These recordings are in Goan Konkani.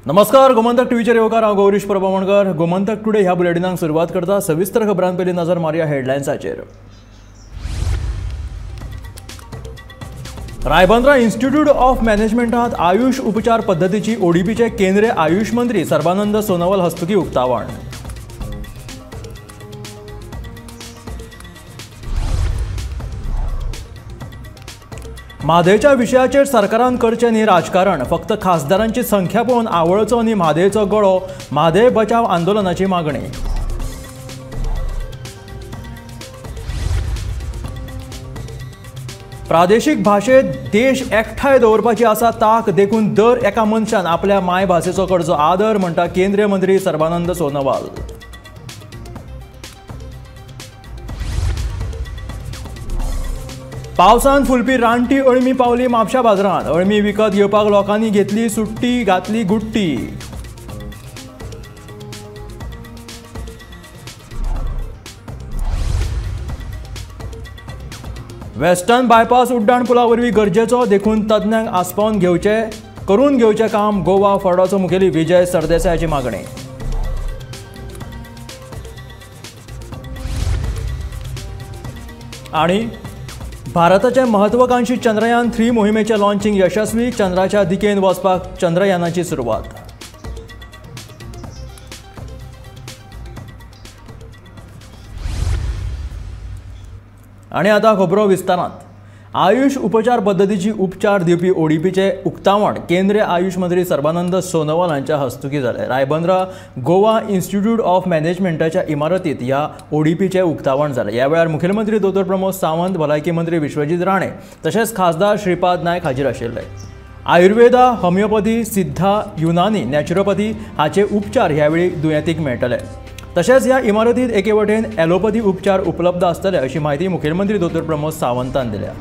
नमस्कार, गोमंतक टीव्हीचेर येवकार. हांव गौरीश प्रभामणकर. गोमंतक टुडे ह्या बुलेटिनाक सुरवात करता. सविस्तर खबरां पयलीं नजर मारया हेडलायन्साचेर. रायबंद्रा इन्स्टिट्यूट ऑफ मॅनेजमेंटात आयुष उपचार पद्दतीची ओडीपीचे केंद्रीय आयुष मंत्री सर्बानंद सोनोवाल हस्तुकी उक्तावण. म्हादयच्या विशयाचेर सरकारान करचें न्ही राजकारण, फक्त खासदारांची संख्या पळोवन आवळचो न्ही म्हादयचो गळो, म्हादय बचाव आंदोलनाची मागणी. प्रादेशीक भाशेंत देश एकठांय दवरपाची आसा ताक, देखून दर एका मनशान आपल्या मायभाशेचो करचो आदर, म्हणटा केंद्रीय मंत्री सर्बानंद सोनोवाल. पावसान फुलपी रानटी अळमी पावली म्हापशा बाजारांत. अळमी विकत घेवपाक लोकांनी घेतली सुट्टी, घातली गुट्टी. वेस्टर्न बायपास उड्डाण पुला वरवीं गरजेचो, देखून तज्ञांक आसपावन घेवचे करून घेवचें काम, गोवा फॉरवर्डाचो मुखेली विजय सरदेसायाची मागणी. आनी भारताचे महत्वाकांक्षी चंद्रयान 3 मोहिमेचें लॉन्चिंग यशस्वी, चंद्राच्या दिकेन वचपाक चंद्रयानाची सुरवात. आनी आतां खबरो विस्तारांत. आयुष उपचार पद्दतीची उपचार दिवपी ओडीपीचें उक्तावण केंद्रीय आयुष मंत्री सर्बानंद सोनोवाल हांच्या हस्तुकी जालें. रायबंद्रा गोवा इन्स्टिट्यूट ऑफ मॅनेजमेंटाच्या इमारतींत ह्या ओडीपीचें उक्तावण जालें. ह्या वेळार मुखेलमंत्री दोतोर प्रमोद सावंत, भलायकी मंत्री विश्वजीत राणे तशेंच खासदार श्रीपाद नायक हाजीर आशिल्ले. आयुर्वेदा, होमिओपॅथी, सिद्धा, युनानी, नॅचरोपॅथी हाचे उपचार ह्या वेळी दुयेंतीक मेळटले. तशेंच ह्या इमारतींत एके वटेन एलोपॅथी उपचार उपलब्ध आसतले, अशी म्हायती मुखेलमंत्री दोतोर प्रमोद सावंतान दिल्या.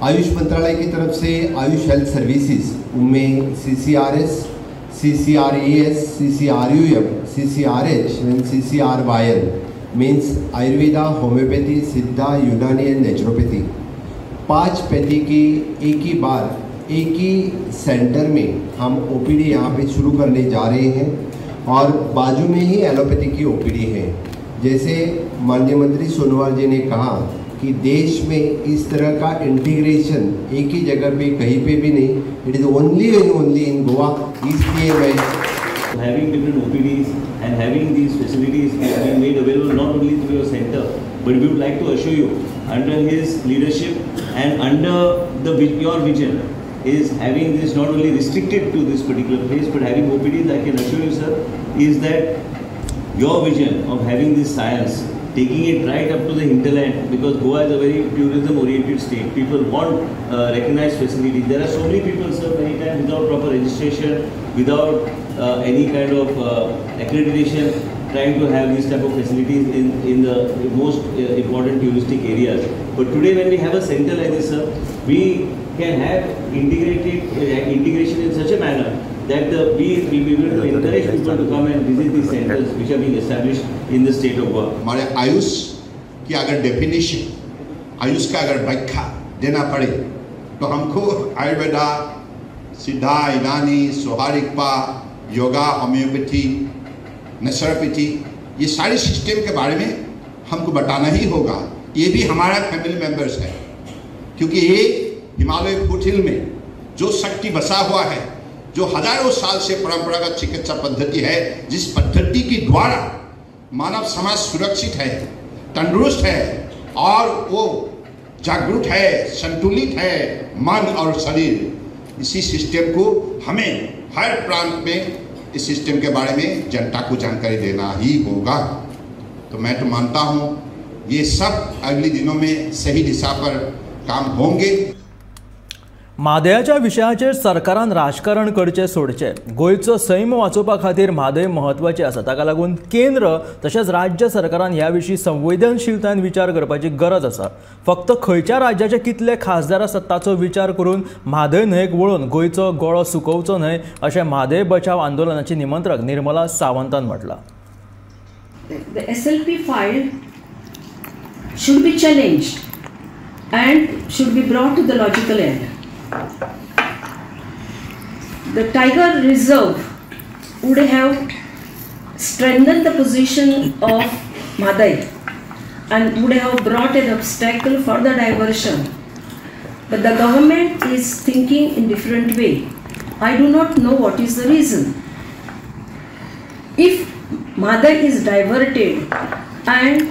आयुष मंत्रालय की तरफ से आयुष हेल्थ सर्विसेज, उनमें CCRS, CCRAS, CCRUM, CCRH and CCRYL means Ayurveda, homeopathy, Siddha, Unani and naturopathy, 5 pathy की एक ही बार एक ही सेंटर में हम ओपीडी यहाँ पे शुरू करने जा रहे हैं और बाजू में ही एलोपैथी की ओपीडी है. जैसे माननीय मंत्री सोनोवाल जी ने कहा कि देश में इस तरह का इंटीग्रेशन एक ही जगह पे कहीं पे भी नहीं, it is only and only in Goa. इसलिए मैं having different OPDs and having these facilities being made available not only through your center, but we would like to assure you, under his leadership and under the your vision is having this not only restricted to this particular place, but having OPDs, I can assure you, sir, is that your vision of having this science, taking it right up to the hinterland, because Goa is a very tourism-oriented state. People want recognized facilities. There are so many people, sir, many times without proper registration, without any kind of accreditation, trying to have these type of facilities in the most important touristic areas. But today, when we have a center like this, sir, we can have integration in such a manner that we will be able to encourage people to come and visit these centers which are being established in the state of Goa. हमारे आयुष की अगर डेफिनेशन, आयुष का अगर व्याख्या देना पड़े तो हमको आयुर्वेदा, सिद्धा, यूनानी, सोहारिकपा, योगा, होम्योपैथी, नेचुरोपैथी, ये सारे सिस्टम के बारे में हमको बताना ही होगा. ये भी हमारा फैमिली मेम्बर्स है, क्योंकि ये हिमालय फुटहिल में जो शक्ति बसा हुआ है, जो हजारों साल से परंपरागत चिकित्सा पद्धति है, जिस पद्धति के द्वारा मानव समाज सुरक्षित है, तंदुरुस्त है और वो जागरूक है, संतुलित है मन और शरीर, इसी सिस्टम को हमें हर प्रांत में इस सिस्टम के बारे में जनता को जानकारी देना ही होगा. तो मैं तो मानता हूँ ये सब अगले दिनों में सही दिशा पर काम होंगे. म्हादयाच्या विशयाचेर सरकारान राजकारण करचें सोडचें. गोंयचो सैम वाचोवपा खातीर म्हादय म्हत्वाची आसा. ताका लागून केंद्र तशेंच राज्य सरकारान ह्या विशीं संवेदनशीलतायेन विचार करपाची गरज आसा. फक्त खंयच्या राज्याचे कितले खासदार आसात ताचो विचार करून म्हादय न्हंयेक वळोवन गोंयचो गळो सुकोवचो न्हय अशें म्हादय बचाव आंदोलनाची निमंत्रक Nirmala सावंतान म्हटलां. The SLP file should be challenged and should be brought to the logical end. The tiger reserve would have strengthened the position of Mhadei and would have brought an obstacle for the diversion. But the government is thinking in different way. I do not know what is the reason. If Mhadei is diverted and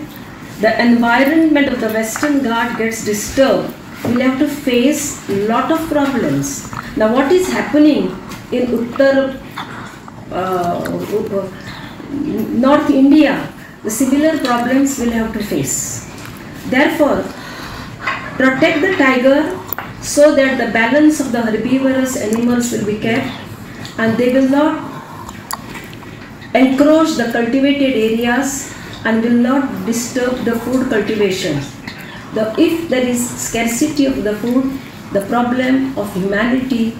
the environment of the Western Ghat gets disturbed, we'll have to face a lot of problems. Now what is happening in Uttar, North India, the similar problems we'll have to face. Therefore, protect the tiger so that the balance of the herbivorous animals will be kept and they will not encroach the cultivated areas and will not disturb the food cultivation. If there is scarcity of the food, the problem of humanity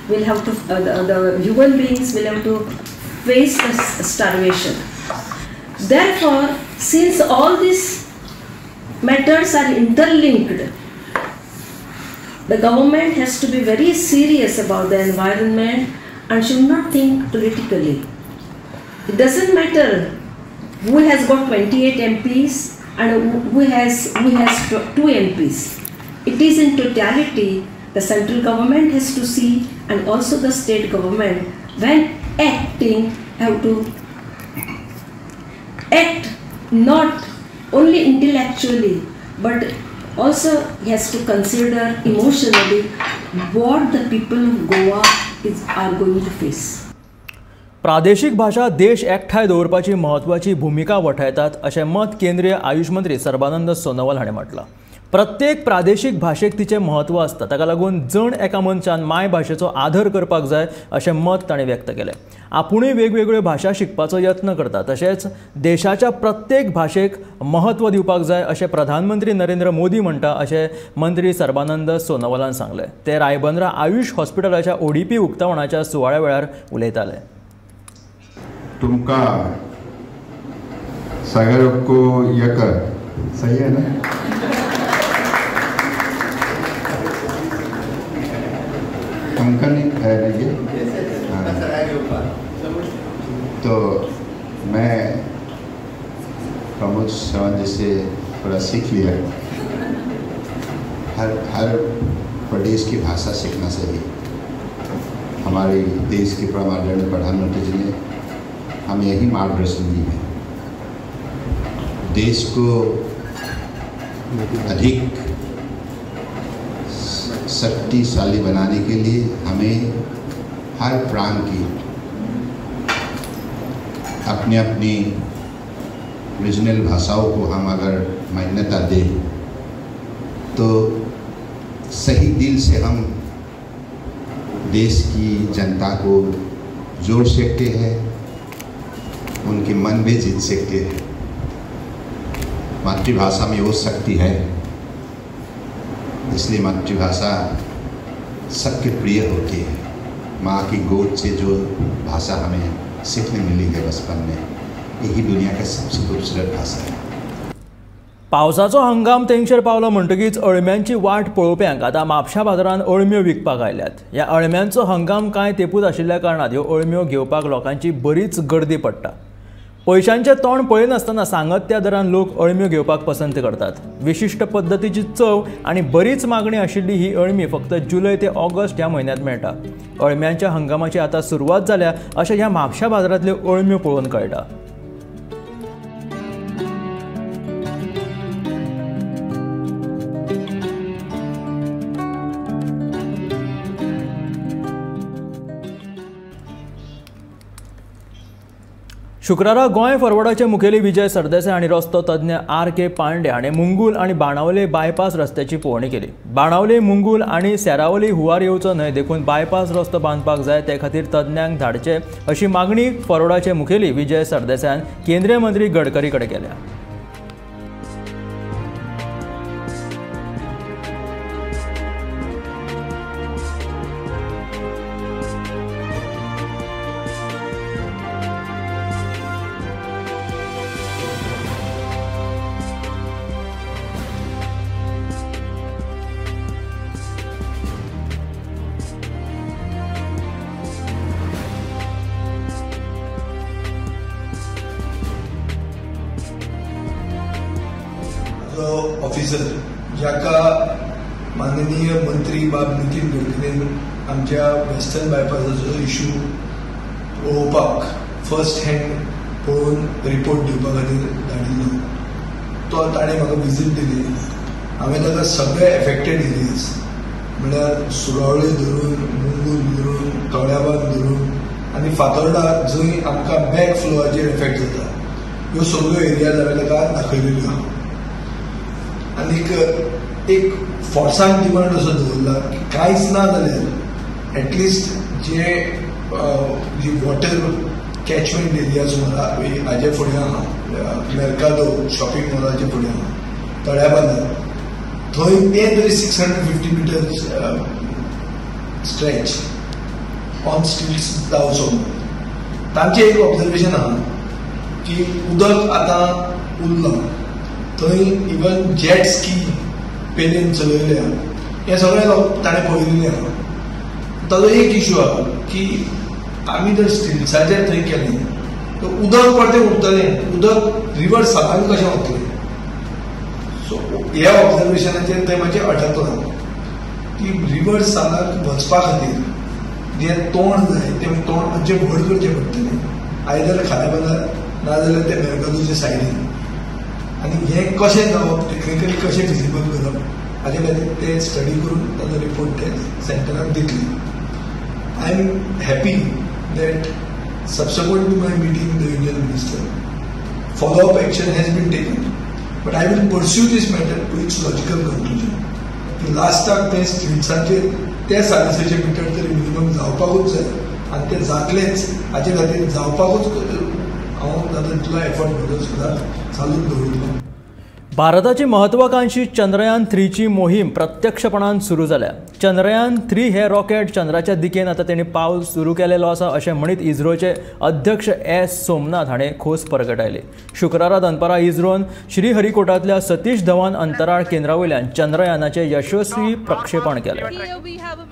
will have to, the human beings will have to face the starvation. Therefore, since all these matters are interlinked, the government has to be very serious about the environment and should not think politically. It doesn't matter who has got 28 MPs and who has 2 MPs. It is in totality the central government has to see, and also the state government when acting have to act not only intellectually but also has to consider emotionally what the people of Goa are going to face. प्रादेशिक भाषा देश एकठांय दवरपाची म्हत्वाची भुमिका वठायतात अशें मत केंद्रीय आयुष मंत्री सर्बानंद सोनोवाल हाणें म्हटलां. प्रत्येक प्रादेशिक भाशेक तिचें म्हत्व आसता. ताका लागून जण एका मनशान मायभाशेचो आदर करपाक जाय अशें मत ताणें व्यक्त केलें. आपुणूय वेगवेगळ्यो भाशा शिकपाचो यत्न करता तशेंच देशाच्या प्रत्येक भाशेक म्हत्व दिवपाक जाय अशें प्रधानमंत्री नरेंद्र मोदी म्हणटा अशें मंत्री सर्बानंद सोनोवालान सांगलें. ते रायबंद्रा आयुष हॉस्पिटलाच्या ओडीपी उक्तावणाच्या सुवाळ्या वेळार उलयताले. तुमका सागर को यकर सही है ना? कंकनी है ना ये? तो मैं प्रमोद सावंत जी से थोड़ा सीख लिया। हर हर प्रदेश की भाषा सीखना चाहिए। हमारे देश के परम आदरणीय प्रधानमंत्री जी ने हमें यही मार्गदर्शन दी है। देश को अधिक शक्तिशाली बनाने के लिए हमें हर प्रांत की अपनी अपनी रीजनल भाषाओं को हम अगर मान्यता दें तो सही दिल से हम देश की जनता को जोड़ सकते हैं, उनके मन भी जीत सकते हैं। मातृभाषा में वो शक्ति है, इसलिए मातृभाषा सबके प्रिय होती है। माँ की गोद से जो भाषा हमें सीखने मिली है बचपन में, यही दुनिया का सबसे खूबसूरत भाषा है। पावसाचो हंगाम तेंगशेर पावलो म्हणटकीच अळम्यांची वाट पळोवप्यांक आतां म्हापशा बाजारांत अळम्यो विकपाक आयल्यात. ह्या अळम्यांचो हंगाम कांय तेंपूच आशिल्ल्या कारणान ह्यो अळम्यो घेवपाक लोकांची बरीच गर्दी पडटा. पयशांचें तोंड पळयनासतना सांगत त्या दरान लोक अळम्यो घेवपाक पसंत करतात. विशिश्ट पद्दतीची चव आनी बरीच मागणी आशिल्ली ही अळमी फक्त जुलय ते ऑगस्ट ह्या म्हयन्यांत मेळटा. अळम्यांच्या हंगामाची आतां सुरवात जाल्या अशें ह्या म्हापशा बाजारांतल्यो अळम्यो पळोवन कळटा. शुक्रारा गोंय फॉरवर्डाचे मुखेली विजय सरदेसाय आनी रस्तो तज्ञ आर के पांडे हाणें मुंगूल आनी बाणावले बायपास रस्त्याची पळोवणी केली. बाणावले, मुंगूल आनी सेरावली हुंवार येवचो न्हय देखून बायपास रस्तो बांदपाक जाय, ते खातीर तज्ञांक धाडचे अशी मागणी फॉरवर्डाचे मुखेली विजय सरदेसायान केंद्रीय मंत्री गडकरी कडेन केल्या. ऑफिसर जाका माननीय मंत्री बाब नितीन गडकरीन आमच्या वेस्टर्न बायपासाचो इशू पळोवपाक फर्स्ट हँड पळोवन रिपोर्ट दिवपा खातीर धाडिल्लो, तो ताणें म्हाका विजीट दिली. हांवें ताका सगळे एफेक्टेड एरियाज म्हळ्यार सुरावळे धरून, मुंगूल धरून, तळ्याबांद धरून आनी फातोर्डा जंय आमकां बॅक फ्लोआचेर एफेक्ट जाता ह्यो सगळ्यो एरियाज हांवें ताका दाखयलेल्यो आहा. आनीक एक फोर्सान डिमांड असो दवरला की कांयच ना जाल्यार एटलिस्ट जे जी वॉटर कॅचमेंट एरिया सुमार हाजे फुडें आहा, मेर्कादो शॉपिंग मॉलाचे फुडें आहा, तळ्याबांदार, थंय ते तरी 650 मिटर्स स्ट्रेच ऑन स्टिल्स जावचो. तांचें एक ऑब्जर्वेशन आहा की उदक आतां उरलां थंय, इवन जेट स्की पेलेन चलयल्या, हें सगळें ताणें पळयलेलें आहा. ताजो एक इशू आहा की आमी जर स्टिल्साचेर थंय केलें तर उदक परतें उरतलें, उदक रिवर सालान कशें वतलें. सो ह्या ऑब्जर्वेशनाचेर थंय मातशें अटकलां की रिवर सालाक वचपा खातीर जें तोंड जाय तें तोंड मातशें व्हड करचें पडटलें, आयदर खाऱ्या नाजाल्यार ते मेर्कादोचे सायडीन. आनी हें कशें जावप, टेक्निकली कशें फिजिबल करप हाजे खातीर ते स्टडी करून ताजो रिपोर्ट ते सेंटराक दितले. I am happy that subsequent to my meeting the union minister follow up action has been taken, but I will pursue this matter to its logical conclusion. की लास्टाक ते स्ट्रिट्सांचेर ते 750 मिटर तरी मिनिमम जावपाकूच जाय आनी ते जातलेच, हाजे खातीर जावपाकूच हांव जाता तितलो एफर्ट म्हजो सदांच चालूच दवरतलो. भारताची महत्वाकांक्षी चंद्रयान 3ची मोहीम प्रत्यक्षपणान सुरू जाल्या. चंद्रयान 3 हे रॉकेट चंद्राच्या दिकेन आतां तेणी पावल सुरू केलेलो आसा अशें म्हणीत इस्रोचे अध्यक्ष एस सोमनाथ हाणें खोस परगटायली. शुक्रारा दनपारां इस्रोन श्रीहरिकोटांतल्या सतीश धवन अंतराळ केंद्रा वयल्यान चंद्रयानाचें यशस्वी प्रक्षेपण केलें.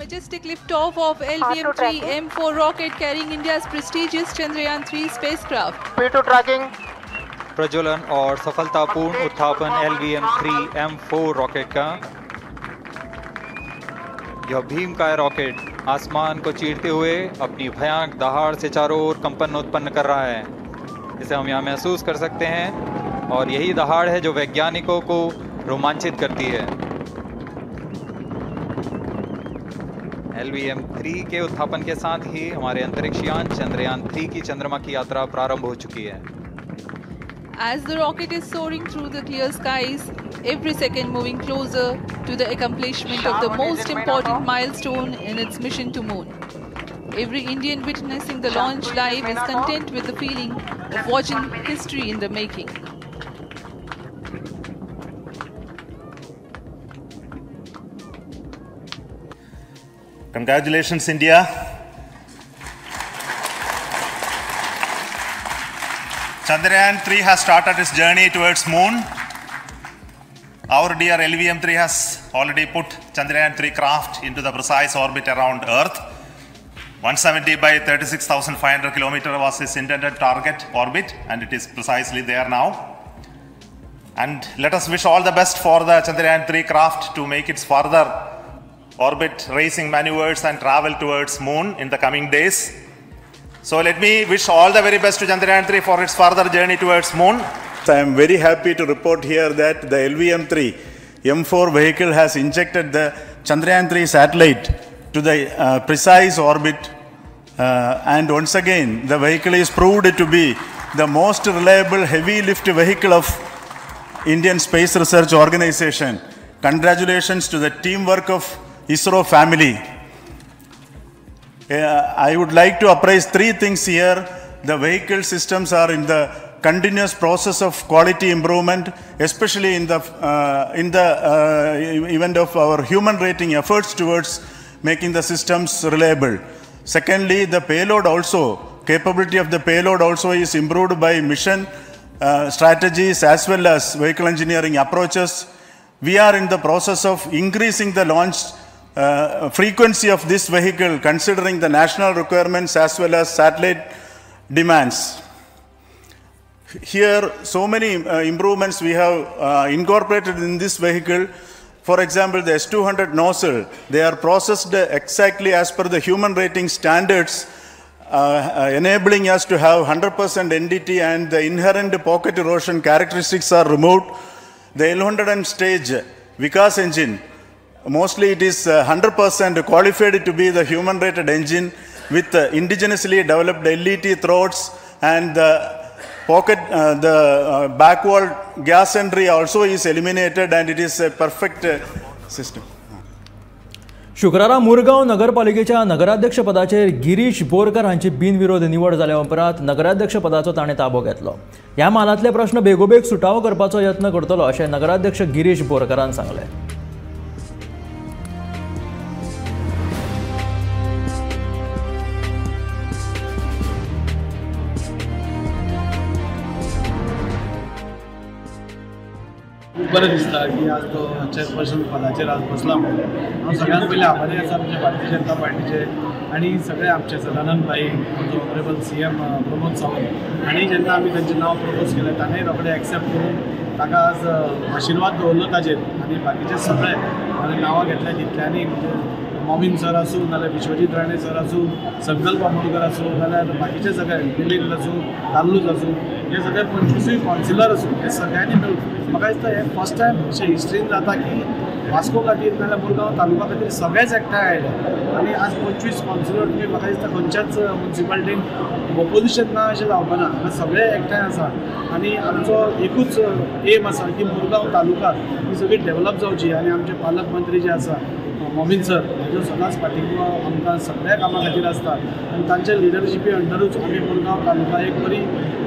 Majestic liftoff of LVM-3 M4 rocket carrying India's prestigious Chandrayaan 3 spacecraft. P2 tracking. प्रज्वलन और सफलतापूर्ण उत्थापन LVM-3 M4 rocket का। यह भीमकाय रॉकेट आसमान को चीरते हुए अपनी भयानक दहाड़ से चारों ओर कंपन उत्पन्न कर रहा है। इसे हम यहाँ महसूस कर सकते हैं और यही दहाड़ है जो वैज्ञानिकों को रोमांचित करती है। LVM-3 के उत्थापन के साथ ही हमारे अंतरिक्षयान चंद्रयान 3 की चंद्रमा की यात्रा प्रारंभ हो चुकी है। As the rocket is soaring through the clear skies, every second moving closer to the accomplishment of the most important milestone in its mission to moon. Every Indian witnessing the launch live is content with the feeling of watching history in the making. Congratulations, India. Chandrayaan 3 has started its journey towards moon. Our dear LVM-3 has already put Chandrayaan 3 craft into the precise orbit around Earth. 170 by 36,500 kilometer was its intended target orbit, and it is precisely there now. And let us wish all the best for the Chandrayaan 3 craft to make its further orbit racing maneuvers and travel towards moon in the coming days. So let me wish all the very best to Chandrayaan 3 for its further journey towards moon. I am very happy to report here that the LVM-3 M4 vehicle has injected the Chandrayaan 3 satellite to the precise orbit, and once again the vehicle is proved to be the most reliable heavy lift vehicle of Indian Space Research Organization. Congratulations to the teamwork of ISRO family. I would like to apprise three things here. The vehicle systems are in the continuous process of quality improvement, especially in the event of our human rating efforts towards making the systems reliable. Secondly, the payload also, capability of the payload also is improved by mission strategies as well as vehicle engineering approaches. We are in the process of increasing the launch frequency of this vehicle, considering the national requirements as well as satellite demands. Here, so many improvements we have incorporated in this vehicle. For example, the S200 nozzle, they are processed exactly as per the human rating standards, enabling us to have 100% NDT, and the inherent pocket erosion characteristics are removed. The L100M stage Vikas engine, mostly it is 100% qualified to be the human rated engine with indigenously developed LET throats, and the pocket, the backward gas entry also is eliminated, and it is a perfect system. शुक्रारा मुरगांव नगरपालिकेच्या नगराध्यक्षपदाचेर गिरीश बोरकर हांची बिनविरोध निवड जाल्या उपरांत नगराध्यक्षपदाचो ताणें ताबो घेतलो. ह्या म्हालांतले प्रश्न बेगोबेग सुटावो करपाचो यत्न करतलो अशें नगराध्यक्ष गिरीश बोरकरान सांगलें. बरें दिसता की आज तो चेअरपर्सन पदाचेर आज बसला म्हणून हांव सगळ्यांत पयलीं आभारी आसा आमचे भारतीय जनता पार्टीचे आनी सगळे आमचे सदानंद भाई, आमचो ऑनरेबल CM Pramod Sawant हांणी जेन्ना आमी तांचें नांव प्रपोज केलें ताणें रोखडें एक्सेप्ट करून ताका आज आशिर्वाद दवरलो ताजेर. आनी बाकीचे सगळे हांवें नांवां घेतल्या तितल्यांनी, म्हणजे मोमीन सर आसूं नाल्यार विश्वजीत राणे सर आसूं, संकल्प आमोणकर आसूं, नाल्यार बाकीचे सगळे मिलिंद आसूं, ताल्लूज आसूं, हे सगळे 25 कावन्सिलर आसूं, हे सगळ्यांनी मेळून म्हाका दिसता हें फर्स्ट टायम अशें हिस्ट्रीन जाता की वास्को खातीर नाल्यार मुरगांव तालुका खातीर सगळेच एकठांय आयले. आनी आज 25 कावन्सिलर तुमी म्हाका दिसता खंयच्याच मुन्सिपालिटीन ऑपोजिशन ना अशें जावपाना, हांगा सगळे एकठांय आसा. आनी आमचो एकूच एम आसा की मुरगांव तालुका ही सगळी डेवलप जावची. आनी आमचे पालक मंत्री जे आसा मोमीन सर, हाजो सदांच पाठिंबो आमकां सगळ्या कामां खातीर आसता आनी तांच्या लिडरशिपी अंडरूच आमी मुरगांव तालुका एक बरी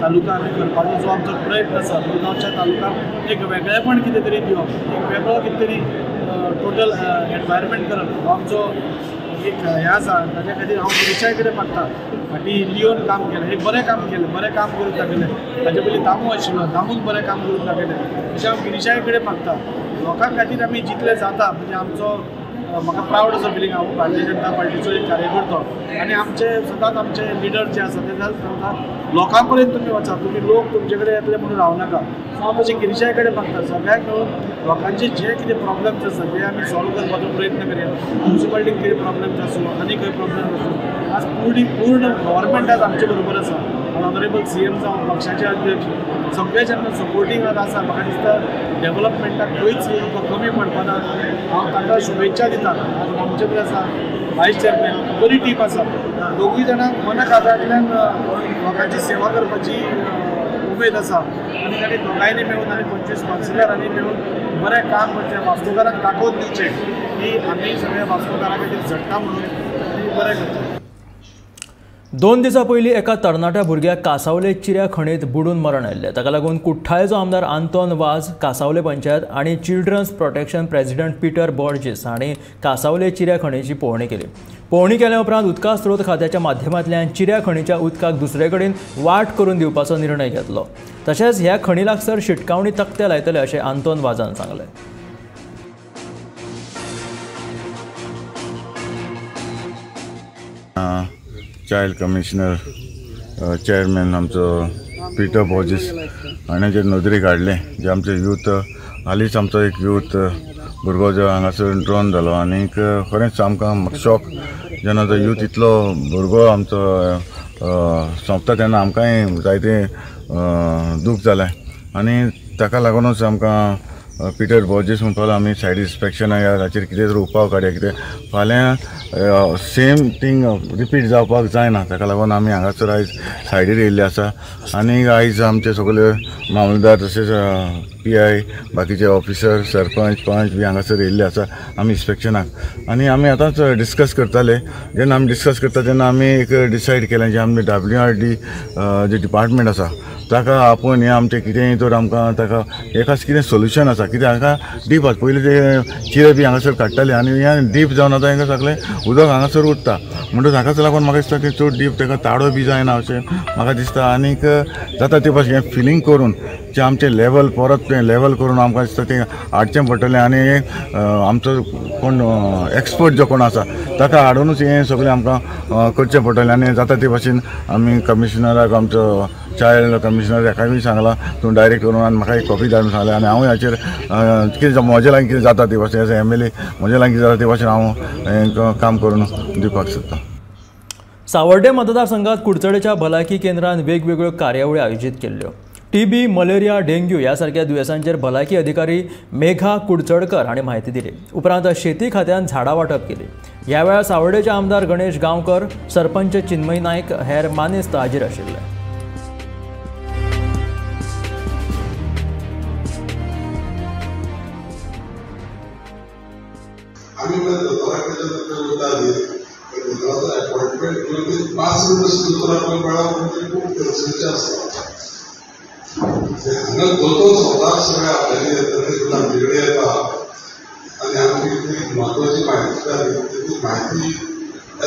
तालुका आमी करपाचो जो आमचो प्रयत्न आसा, मुरगांवच्या तालुक्याक एक वेगळेपण कितें तरी दिवप, एक वेगळो कितें तरी टोटल एनवायरमेंट करप हो आमचो एक हें आसा. ताच्या खातीर हांव गिरीशाय कडेन मागता, फाटीं लियोन काम केलें, एक बरें काम केलें, बरें काम करून दाखयलें. ताचे पयलीं दामू आशिल्लो, दामून बरें काम करून दाखयलें. अशें हांव गिरीशाय कडेन मागता. लोकां खातीर आमी जितलें जाता म्हणजे आमचो म्हाका प्रावड असो फिलींग, हांव भारतीय जनता पार्टीचो एक कार्यकर्तो आनी आमचे सदांच आमचे लिडर जे आसा ते सदांच सांगता लोकां पर्यंत तुमी वचा, तुमी लोक तुमचे कडेन येतले म्हणून रावनाका. सो हांव तशें गिरीशाय कडेन मागता सगळ्यांक मेळून लोकांचे जे कितें प्रॉब्लम्स आसा ते आमी सॉल्व करपाचो प्रयत्न करया. मुन्सिपालिटीक कितें प्रॉब्लम्स आसूं आनी खंय प्रॉब्लम्स आसूं, आज पूर्ण गव्हर्मेंट आज आमचे बरोबर आसा. ऑनरेबल CM जावं, पक्षाचे अध्यक्ष सगळे जेन्ना सपोर्टींग आज आसा, म्हाका दिसता डेवलपमेंटाक खंयच कमी पडपाना. हांव तांकां शुभेच्छा दिता. आज आमचे कडेन आसा वायस चेअरमॅन, बरी टीम आसा, दोगूय जाणां मना काळजांतल्यान लोकांची सेवा करपाची उमेद आसा आनी तांणी दोगांयनी मेळून आनी 25 कावन्सिलरांनी मेळून बरें काम करचें, वास्कोकारांक दाखोवन दिवचें की आमी सगळे वास्कोकारां खातीर झडटा म्हणून आनी बरें करचें. 2 दिसां पयलीं एका तरणाट्या भुरग्याक कासावले चिऱ्या खणींत बुडून मरण आयिल्लें. ताका लागून कुठ्ठाळेचो आमदार आंतोन वाझ, कासावले पंचायत आनी children's protection president Peter Borges हांणी कासावले चिऱ्या खणीची पळोवणी केली. पळोवणी केल्या उपरांत उदका स्रोत खात्याच्या माध्यमांतल्यान चिऱ्या खणीच्या उदकाक दुसरे कडेन वाट करून दिवपाचो निर्णय घेतलो. तशेंच ह्या खणी लागसर शिटकावणी तकटे लायतले अशें आंतोन वाझान सांगलें. चायल्ड कमिशनर चेअरमॅन आमचो पिटर बॉर्जीस हाणें जे नदरेक हाडलें जे आमचे यूथ, हालींच आमचो एक यूथ भुरगो जो हांगासर ड्रोन जालो आनीक खरेंच आमकां शॉक जेन्ना तो यूथ इतलो भुरगो आमचो सोंपता तेन्ना आमकांय जायतें दूख जालें आनी ताका लागूनच आमकां पिटर बॉर्जीस म्हणपाक आमी सायड इन्स्पेक्शन या ताचेर कितें तरी उपाय काडया, कितें फाल्यां सेम थींग रिपीट जावपाक जायना, ताका लागून आमी हांगासर आयज सायडीर येयल्ले आसा. आनी आयज आमचे सगळे मामलेदार तशेंच PI बाकीचे ऑफिसर सरपंच पंच बी हांगासर येयल्ले आसा आमी इन्स्पेक्शनाक. आनी आमी आतांच डिस्कस करताले, जेन्ना आमी डिस्कस करता तेन्ना आमी एक डिसायड केलें जे आमी WRD जे डिपार्टमेंट आसा ताका आपोवन हें आमचें कितेंय तर आमकां ताका एकाच कितें सोल्युशन आसा, कित्याक हांगा डीप आसा, पयलीं ते चिरे बी हांगासर काडटाले आनी हें डीप जावन आतां हांगा सगळें उदक हांगासर उरता, म्हणटकच हाकाच लागून म्हाका दिसता की चड डीप ताका ताडो बी जायना अशें म्हाका दिसता. आनीक जाता ते भाशेन हें फिलींग करून जें आमचें लेवल परत तें लेवल करून आमकां दिसता तें हाडचें पडटलें. आनी आमचो कोण एक्सपर्ट जो कोण आसा ताका हाडुनूच हें सगळें आमकां करचें पडटलें. आनी जाता ते भाशेन आमी कमिशनराक आमचो चायल्ड कमिशनर हाकाय बी सांगलां तूं डायरेक्ट करून आनी म्हाका एक कॉपी धाडून सांगलें. आनी हांव हाचेर कितें म्हजे लागीं कितें जाता ते भाशेन एज MLA म्हजे लागीं कितें जाता ते भाशेन हांव हें काम करून दिवपाक सोदतां. सावर्डे मतदारसंघात कुडचडेच्या भलायकी केंद्रान वेगवेगळ्यो कार्यावळी आयोजीत केल्ल्यो. TB, malaria, dengue ह्या सारक्या दुयेंसांचेर भलायकी अधिकारी मेघा कुडचडकर हांणी म्हायती दिली. उपरांत शेती खात्यान झाडां वांटप केली. ह्या वेळार सावर्डेचे आमदार गणेश गांवकर, सरपंच चिन्मय नायक हेर मानेस्त हाजीर आशिल्ले. अपॉइंटमेंट घेवन 5 मिनट दोतोरा मेळप म्हणजे खूब गरजेचें आसता. हांगा दोतोर स्वता सगळे आपल्याले येता, आमचे कडेन येता आनी आमची कितली म्हत्वाची म्हायती जाली ती म्हायती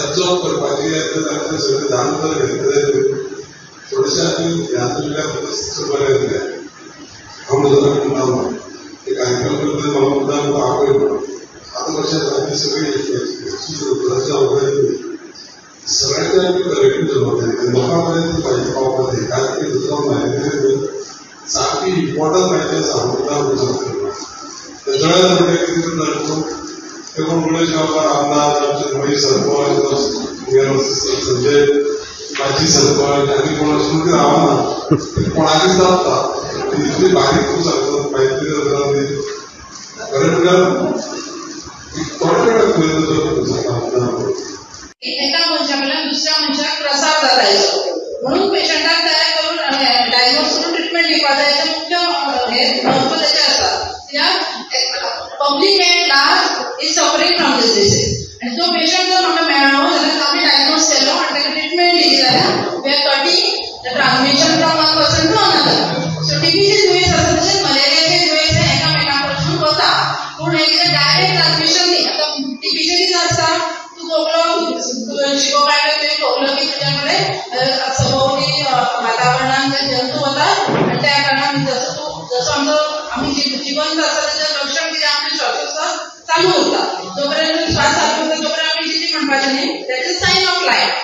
एब्जॉर्ब करपाची तांचे सगळें जाणून जर घेतले थोडेशें आमी ह्या दिल्यार बरें येतलें. हांव दोतोरा कडेन रावना ते कार्यक्रम करता म्हाका मुद्दाम आपय म्हणून आतां कशें आसा ती सगळी दोतोराची आवड सगळ्यांचे आमी करेक्ट जावपाक लोकां पर्यंत ती म्हायती पावपाक जाय. कारण ती दोतोराक म्हायती सारकी इम्पॉर्टंट म्हायती आसा मुद्दाम शकता. तेच्या वेळार म्हणजे कितें जाता ते कोण गणेश गांवकार आमदार आमचे महेश सरपंच संजय माजी सरपंच आनी कोण अशें म्हणून रावना कोणाकूच दाखता इतली बारीक तूं सांगता म्हायती खरें म्हणल्यार थोडे एका मनशा कडल्यान दुसऱ्या मनशाक प्रसार जाता हेचो, म्हणून पेशंटाक तयार करून डायग्नोज करून ट्रिटमेंट दिवपाक जाय. हेचें मुख्य हें म्हत्व तेचें आसा. कित्याक public at large is suffering from this disease आनी तो पेशंट जर म्हाका मेळ्ळो जाल्यार आमी डायग्नोज केलो आनी ताका ट्रिटमेंट दिली जाल्यार we are cutting the transmission from one person to another. So टीबीचे दुयेंस आसा तशेंच मलेरियाचे दुयेंस हें एकामेकां कडसून वता, पूण हें कितें डायरेक्ट ट्रान्समिशन न्ही. आतां टीबीचें कितें आसता, तूं खोकलो शिको काडलो तुवें खोकलो की तुज्या कडेन सभोवती वातावरणान जे जंतू वतात आनी त्या कारणान जसो तूं जसो आमचो आमी जिवंत आसा तेजें लक्षण कितें आमचें श्वासोश्वास चालू उरता, जोपर्यंत श्वास चालू उरता तोपर्यंत आमी जिती म्हणपाचें न्ही, that is sign of life.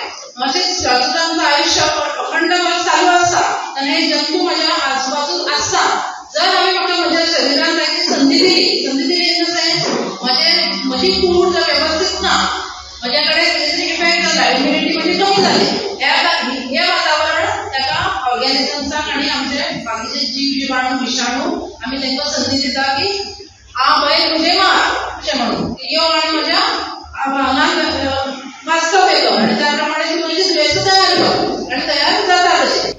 अशेंच श्वासोश्वास आमचो आयुश्य अखंड चालू आसता आनी हे जंतू म्हज्या आजूबाजूक आसता. जर हांवें म्हाका म्हज्या शरिरान ताची संदी दिली, संदी दिली इन the sense म्हजें म्हजी कूड जर वेवस्थीत ना, म्हज्या कडेन कितें तरी इफेक्ट जाता, इम्युनिटी म्हजी कमी जाली, हें वातावरण ताका ऑर्गेनिजम्साक आनी आमचे बाकीचे जीव जिवाणू विशाणू आमी तांकां संदी दिता की आ पळय तुजें मार अशें म्हणून यो आनी म्हज्या आंगान वास्तव्य कर आनी त्या प्रमाणे तूं तुजी दुयेंसां तयार कर आनी तयार जाता तशें.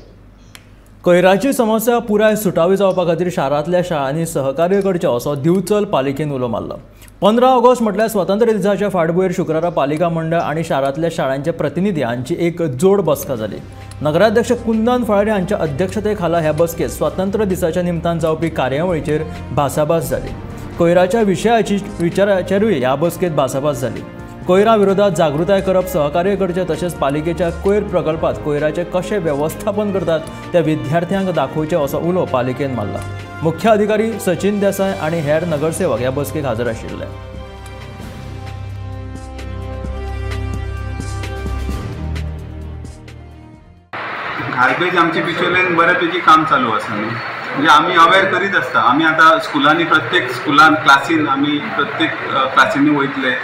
कोयराची समस्या पुराय सुटावी जावपा खातीर शारांतल्या शाळांनी सहकार्य करचें असो दिवचल पालिकेन उलो मारलो. 15 ऑगस्ट म्हटल्यार स्वातंत्र्य दिसाच्या फाटभुंयेर शुक्रारा पालिका मंडळ आनी शारांतल्या शाळांचे प्रतिनिधी हांची एक जोड बसका जाली. नगराध्यक्ष कुंदन फळारी हांच्या अध्यक्षते खाला ह्या बसकेत स्वातंत्र्य दिसाच्या निमतान जावपी कार्यावळीचेर भासाभास जाली. कोयराच्या विशयाची विचाराचेरूय ह्या बसकेत भासाभास जाली. कोयरा विरोधात जागृताय करप, सहकार्य करचें तशेंच पालिकेच्या कोयर प्रकल्पात कोयराचें कशें वेवस्थापन करतात ते विद्यार्थ्यांक दाखोवचें असो उलो पालिकेन मारला. मुख्य अधिकारी सचिन देसाय आनी हेर नगरसेवक ह्या बसकेक हजर आशिल्ले. गार्बेज आमचे बिचोलेन बऱ्यापैकी काम चालू आसा न्ही, म्हणजे आमी अवेर करीत आसता. आमी आतां स्कुलांनी प्रत्येक स्कुलान क्लासीन आमी प्रत्येक क्लासींनी वयतले,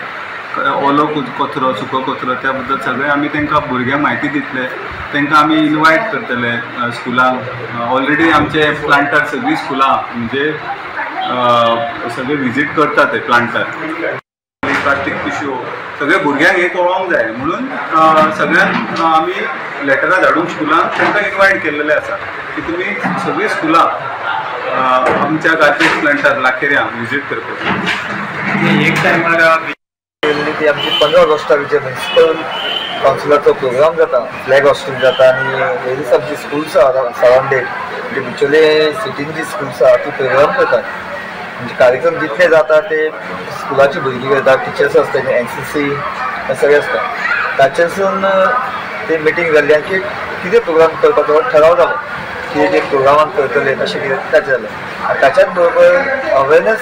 ओलो कचरो सुको कचरो त्या बद्दल सगळें आमी तांकां भुरग्यांक म्हायती दितले, तांकां आमी इनवायट करतले स्कुलांक. ऑलरेडी आमचे प्लांटार सगळीं स्कुलां म्हणजे सगळे विजीट करता ते प्लांटार, प्लास्टीक पिशव्यो सगळे भुरग्यांक हे कळोंक जाय म्हणून सगळ्यांक आमी लेटरां धाडून स्कुलांक तांकां इनवायट केल्लेलें आसा की तुमी सगळीं स्कुलां आमच्या गार्बेज प्लांटार लाखेऱ्यां विजीट करपाक. एक टायमार ती आमची 15 ऑगस्टाक जे म्युनिसिपल कावन्सिलाचो प्रोग्राम जाता, फ्लॅग हॉस्टिंग जाता आनी वेरीस आमची स्कुल्स आसा सरावंडेड म्हणजे बिचोले सिटीन जी स्कुल्स आसा ती प्रोग्राम करतात. म्हणजे कार्यक्रम जितले जाता ते स्कुलाची भुरगीं करता, टिचर्स आसता, NCC हे सगळे आसता. ताचेसून ते मिटींग जाल्ली आनी कितें प्रोग्राम करपाचो ठराव जालो की ते प्रोग्रामान करतले तशें कितें ताचें जालें. आनी ताच्याच बरोबर अवेरनेस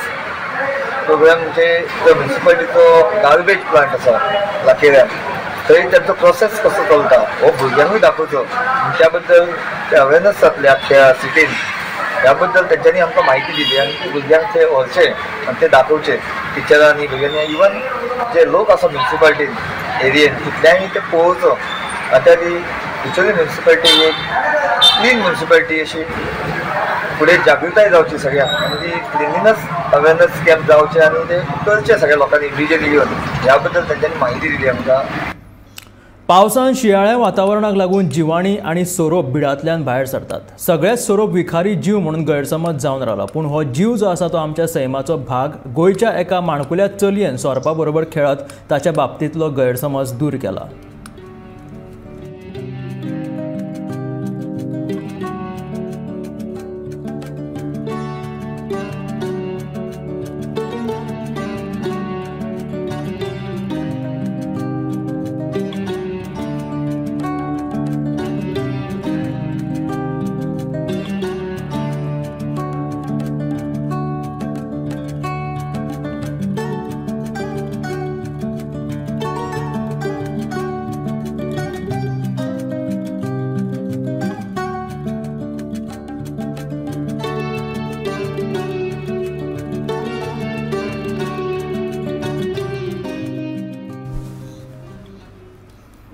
प्रोग्राम म्हणजे जो म्युनिसिपालिटीचो गार्बेज प्लांट आसा लाखेऱ्यान थंय तांचो प्रोसेस कसो चलता हो भुरग्यांकूय दाखोवचो, त्या बद्दल ते अवेरनेस जातले आख्ख्या सिटीन ह्या बद्दल तेंच्यांनी आमकां म्हायती दिली आनी ते भुरग्यांक ते व्हरचे आनी ते दाखोवचे टिचरांनी भुरग्यांनी, इवन जे लोक आसा म्युनिसिपालिटीन एरियेन तितल्यांनी ते पळोवचो. आतां ती बिचोली म्युनिसिपालिटी एक क्लीन म्युनिसिपालिटी अशी फुडें जागृताय जावची सगळ्यांक आनी ती क्लिनलीनस अवेरनेस कॅम्प जावचे आनी ते करचे सगळ्या लोकांनी इंडिविज्युअली येवन ह्या बद्दल तेंच्यांनी म्हायती दिली आमकां. पावसान शिंयाळ्या वातावरणाक लागून जिवाणी आनी सोरोप बिळांतल्यान भायर सरतात. सगळेच सोरोप विखारी जीव म्हणून गैरसमज जावन रावला, पूण हो जीव जो आसा तो आमच्या सैमाचो भाग. गोंयच्या एका माणकुल्या चलयेन सोरपा बरोबर खेळत ताच्या बाबतींतलो गैरसमज दूर केला.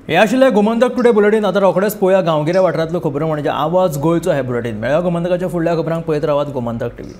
हे आशिल्लें गोमंतक टुडे बुलेटीन. आतां रोखडेच पळोवया गांवगिऱ्या वाठारांतल्यो खबरो म्हणजे आवाज गोंयचो हे बुलेटीन. मेळया गोमंतकाच्या फुडल्या खबरांक. पळयत रावात गोमंतक टीव्ही.